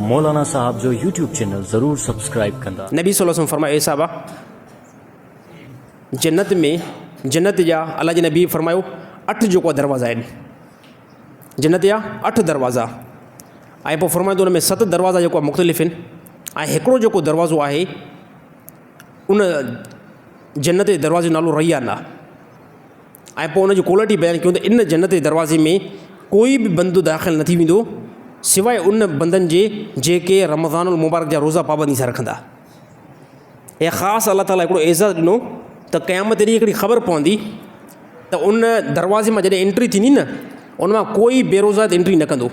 مولانا صاحب جو YouTube channel ضرور سبسڪرائيب ڪندا. نبي صلي الله عليه وسلم فرمايو اي صحابه جنت ۾ جنت جا الله جي نبي فرمايو اٺ جيڪو دروازا آهن جنت جا اٺ دروازا ۽ پوء فرمايو ته ان ۾ ست دروازا جيڪو مختلف آهن ۽ هڪڙو جيڪو دروازو آهي ان جنت جي دروازي جو نالو ريان آهي ۽ پوء ان جي ڪوالٽي بيان ڪيون ته ان جنت جي دروازي ۾ ڪوئي به بندو داخل نه ٿي ويندو سواء ان بندن جي جيڪي رمضان المبارڪ جا روزا پابندي سان رکندا. هي خاص الله تعالي هڪڙو اعزاز ڏنو ته قيامت ڏينهن هڪڙي خبر پوندي ته ان دروازي مان جڏهن انٽري ٿيندي نه ان مان ڪوئي بي روزا انٽري نه ڪندو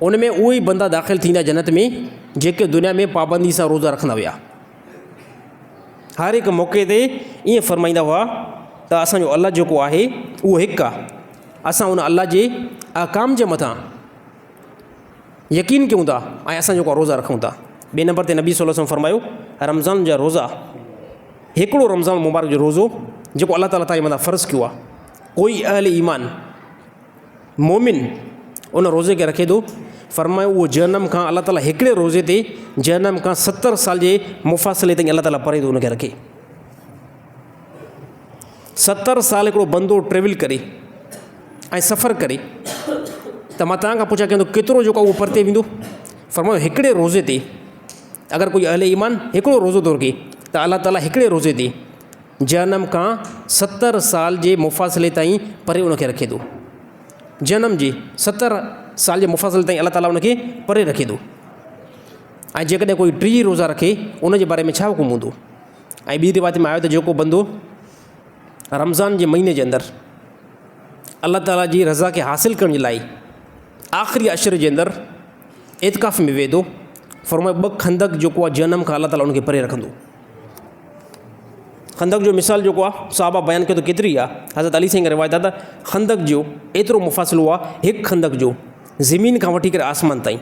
ان ۾ اهي ئي بندا داخل ٿيندا جنت ۾ جيڪي دنيا ۾ پابندي سان روزا رکندا هيا. هر هڪ موقعي تي ائين فرمائيندا هئا ته اسان جو الله جيڪو آهي اهو هڪ آهي اسان ان الله جي احڪام جي مٿان يقين ڪيون ٿا ۽ اسان جيڪو روزا رکون ٿا ٻئي نمبر تي نبي صلي الله وسلم فرمايو رمضان جا روزا هڪڙو رمضان مبارڪ جو روزو جيڪو الله تعاليٰ تانجي مٿان فرض ڪيو آهي ڪوئي اهل ايمان مومن ان روزي کي رکي ٿو، فرمايو اهو جهنم کان الله تعالي هڪڙي روزي تي جهنم کان ستر سال جي مفاصلي تائين الله تعالي پري ٿو ان کي رکي. ستر سال هڪڙو بندو ٽريول ڪري ۽ سفر ڪري ته مان توهان کان پڇا ڪيان ٿو ڪيترو جيڪو اهو پرتي ويندو؟ فرمايو هڪڙي روزي تي اگر ڪوئي اهل ايمان هڪڙو روزو ٿو رکي ته الله تعالي هڪڙي روزي تي جهنم کان ستر سال جي مفاصلي تائين پري ان کي رکي ٿو. جهنم جي ستر سال جي مفاصلي تائين الله تعاليٰ ان کي پري رکي ٿو. ۽ جيڪڏهن ڪوئي ٽيهه روزا رکي ان جي باري ۾ ڇا حڪم هوندو؟ ۽ ٻي روايت ۾ آيو ته جيڪو بندو رمضان جي مهيني جي اندر الله تعاليٰ جي رضا کي حاصل ڪرڻ جي لاء آخري عشر جي اندر اعتڪاف ۾ ويهي ٿو فرمايو ٻه خندق جيڪو آهي جهنم کان الله تعاليٰ ان کي پري رکندو. خندق جو مثال جيڪو آهي صحابه بيان ڪيو ته ڪيتري آهي حضرت علي سائين کان روايت آهي ته خندق جو ايترو مفاصلو آهي هڪ خندق جو زمين کان وٺي ڪري آسمان تائين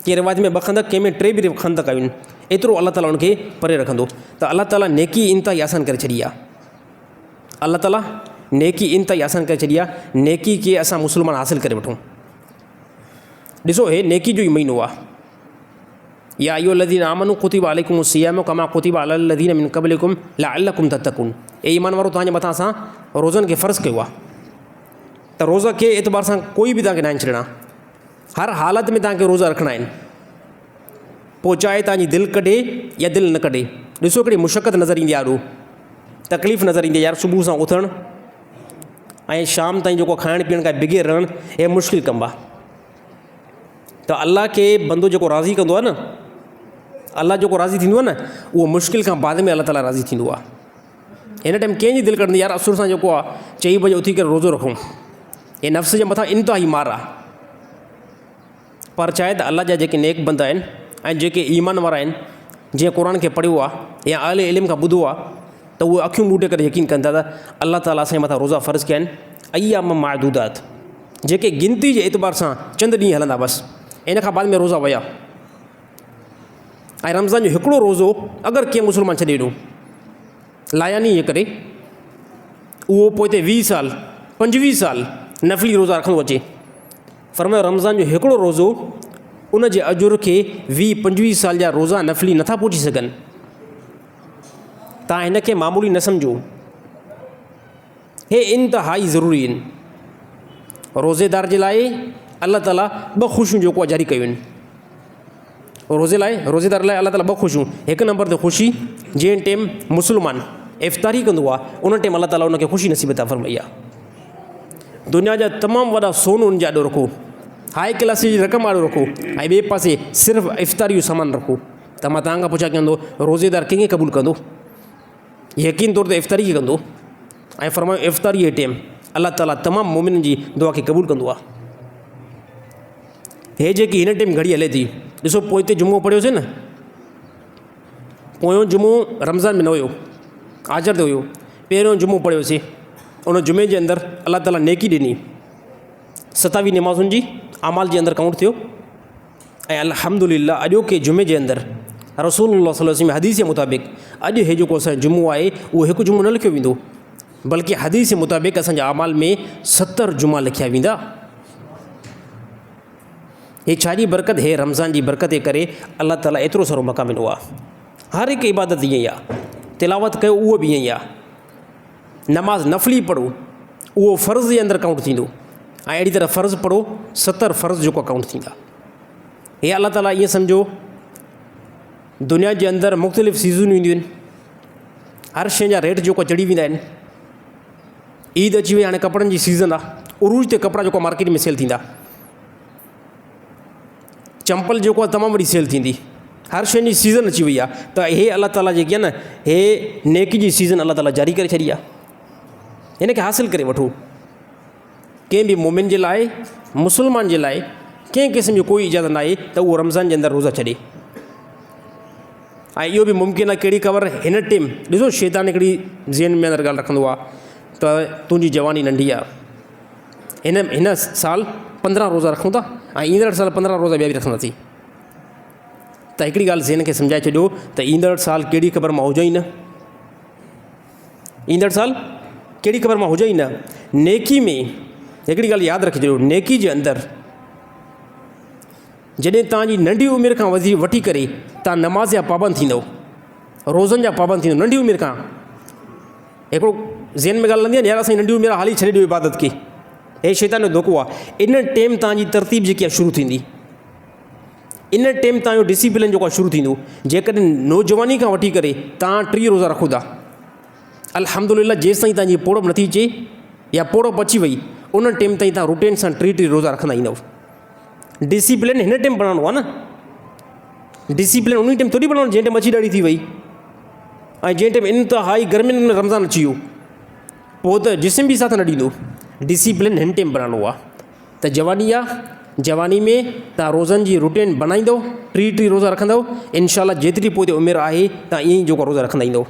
ڪنهن روايت ۾ ٻه خندق ڪنهن ۾ ٽي به خندق آيون ايترو الله تعاليٰ ان کي پري رکندو ته الله تعاليٰ نيڪي انتهائي آسان ڪري ڇڏي آهي الله تعاليٰ نيڪي انتهائي آسان ڪري ڇڏي آهي نيڪي کي اسان مسلمان حاصل ڪري وٺون ڏسو هي نيڪي جو ئي مهينو آهي يا ايها الذين آمنوا ڪتب عليڪم الصيام ڪما ڪتب علي الذين من قبلڪم لعلڪم تتقون اي ايمان وارو توهان جي مٿان اسان روزن کي فرض ڪيو آهي ته روزا کي اعتبار سان ڪوئي به توهان کي ناهن ڇڏڻا هر حالت ۾ توهان کي روزا رکڻا آهن پوء چاهي توهان جي دل ڪڍي يا دل نه ڪڍي ڏسو هڪڙي مشقت نظر ايندي آهي تڪليف نظر ايندي يار صبح سان اٿڻ ۽ شام تائين جيڪو کائڻ پيئڻ کان بغير رهڻ هي مشڪل ڪم آهي ته الله کي بندو جيڪو راضي ڪندو آهي نه الله جيڪو راضي ٿيندو آهي نه اهو مشڪل کان بعد ۾ الله تعاليٰ راضي ٿيندو آهي هن ٽائيم ڪنهن جي دل ڪڍندي يار اسر سان جيڪو آهي چئين بجي اٿي ڪري روزو رکون هي نفس جي مٿان انتهائي مار آهي پر چاهي ته الله جا جيڪي نيڪ بندا آهن ۽ جيڪي ايمان وارا آهن جنهن قرآن کي پڙهيو آهي يا اهل علم کان ٻڌو آهي ته اهي اکيون ٻوٽي ڪري يقين ڪن ٿا ته الله تعاليٰ اسان جي مٿان روزا فرض ڪيا آهن ايام معدودات جيڪي گنتي جي اعتبار سان چند ڏينهن هلندا بس ان کان بعد ۾ روزا ويا ۽ رمضان جو هڪڙو روزو اگر ڪنهن مسلمان ڇڏي ڏنو لاياني جي ڪري اهو پوئتي ويهه سال پنجويهه سال نفلي روزا رکندو اچي فرمايو رمضان جو هڪڙو روزو ان جي اجر کي ويهه پنجويهه سال جا روزا نفلي نٿا پهچي سگهن تان هن کي معمولي نه سمجهو هي انتهائي ضروري آهن. روزيدار جي لاء الله تعاليٰ ٻه خوشيون جيڪو آهي جاري ڪيون آهن. روزي لاء روزيدار لاء الله تعاليٰ ٻه خوشيون هڪ نمبر تي خوشي جنهن ٽيم مسلمان افطاري ڪندو آهي ان ٽيم الله تعاليٰ ان کي خوشي نصيب عطا فرمائي آهي. دنيا جا تمام وڏا سون ان جي آڏو رکو هاء ڪلاس جي رقم آڏو رکو ۽ ٻئي پاسي صرف افطاري جو سامان رکو ته مان توهان کان پڇا ڪيان ٿو روزيدار ڪنهن کي قبول ڪندو؟ يقين طور تي افطاري کي ڪندو ۽ فرمايو افطاري جي ٽيم الله تعالي تمام مومنن جي دعا کي قبول ڪندو آهي هي جيڪي هن ٽيم گهڙي هلي ٿي ڏسو پوئتي جمعو پڙهيوسي نه پويون جمعو رمضان ۾ نه هيو آچر تي هيو پهريون جمعو پڙهيوسي ان جمعي جي اندر الله تعالي نيڪي ڏني ستاويهه نمازن جي اعمال جي اندر ڪائونٽ ٿيو ۽ الحمد لله اڄوڪي جمعي جي اندر رسول الله صلي الله عليه وسلم حديث جي مطابق اڄ هي جيڪو اسان جو جمعو آهي اهو هڪ جمعو نه لکيو ويندو بلڪه حديث جي مطابق اسان جي اعمال ۾ ستر جمعا لکيا ويندا. هي ڇا جي برڪت؟ هي رمضان جي برڪت جي ڪري الله تعاليٰ ايترو سارو مقام ڏنو آهي. هر هڪ عبادت ائين ئي آهي. تلاوت ڪيو اهو به ائين ئي آهي. نماز نفلي پڙهو اهو فرض جي اندر ڪائونٽ ٿيندو ۽ اهڙي طرح فرض پڙهو 70 فرض جيڪو ڪائونٽ ٿيندا. هي الله تعاليٰ ائين سمجهو دنيا جي اندر مختلف سيزنون اينديون آهن، هر شيء جا ريٽ جيڪو چڙهي ويندا آهن. عيد اچي وئي هاڻي ڪپڙن جي سيزن آهي، عروج تي ڪپڙا جيڪو مارڪيٽ ۾ سيل ٿيندا. چمپل جيڪو آهي تمام وڏي سيل ٿيندي. هر شيء جي سيزن اچي وئي آهي ته هي الله تعاليٰ جيڪي آهي نه هي نيڪي جي سيزن الله تعاليٰ جاري ڪري ڇڏي آهي، هن کي حاصل ڪري وٺو. ڪنهن به مومن جي لاء، مسلمان جي لاء ڪنهن قسم جي ڪوئي اجازت ناهي ته اهو رمضان جي اندر روزا ڇڏي. ۽ اهو به ممڪن آهي ڪهڙي خبر هن ٽيم ڏسو شيطان هڪڙي ذهن ۾ اندر ڳالهه رکندو آهي ته تنهنجي جواني ننڍي آهي، هن هن سال 15 روزا رکون ٿا ۽ ايندڙ سال 15 روزا ٻيا به رکنداسين. ته هڪڙي ڳالهه ذهن کي سمجهائي ڇڏيو ته ايندڙ سال ڪهڙي خبر مان هجان ئي نه، ايندڙ سال ڪهڙي خبر مان هجان ئي نه. نيڪي ۾ هڪڙي ڳالهه ياد رکي ڇڏيو، نيڪي جي اندر جڏهن توهان جي ننڍي عمر کان وڌي وٺي ڪري توهان نماز جا پابند ٿيندؤ، روزن جا پابند ٿيندؤ، ننڍي عمر کان هڪڙو ذهن ۾ ڳالهه هلندي آهي نه يار اسان جي ننڍي عمر آهي حالي ڇڏي ڏيو عبادت کي، هي شيطان جو ڌوڪو آهي. ان ٽيم توهان جي ترتيب جيڪي آهي شروع ٿيندي، ان ٽيم توهان جو ڊسيپلن جيڪو آهي شروع ٿيندو. جيڪڏهن نوجواني کان وٺي ڪري توهان 30 روزا رکو ٿا، الحمدلله جيستائين توهان جي پوڙهپ نٿي اچي يا پوڙهپ اچي وئي، ان ٽيم تائين توهان روٽين سان 30 30 روزا رکندا ايندؤ. ڊسيپلن هن ٽيم بڻائڻو آهي نه، ڊسيپلن انهي ٽيم ٿوري بڻائڻو جنهن ٽيم اچي ڏاڙهي ٿي وئي ۽ جنهن ٽيم انتهائي گرمين ۾ رمضان اچي ويو پوء ته جسم به ساٿ نه ڏيندو. ڊسيپلن هن ٽيم بڻائڻو آهي ته جواني آ، جواني ۾ تان روزن جي روٽين بڻائيندو، 30 30 روزا رکندو، انشاء الله جيتري پوئتي عمر آهي تان ائين ئي جيڪو روزا رکندا ايندو.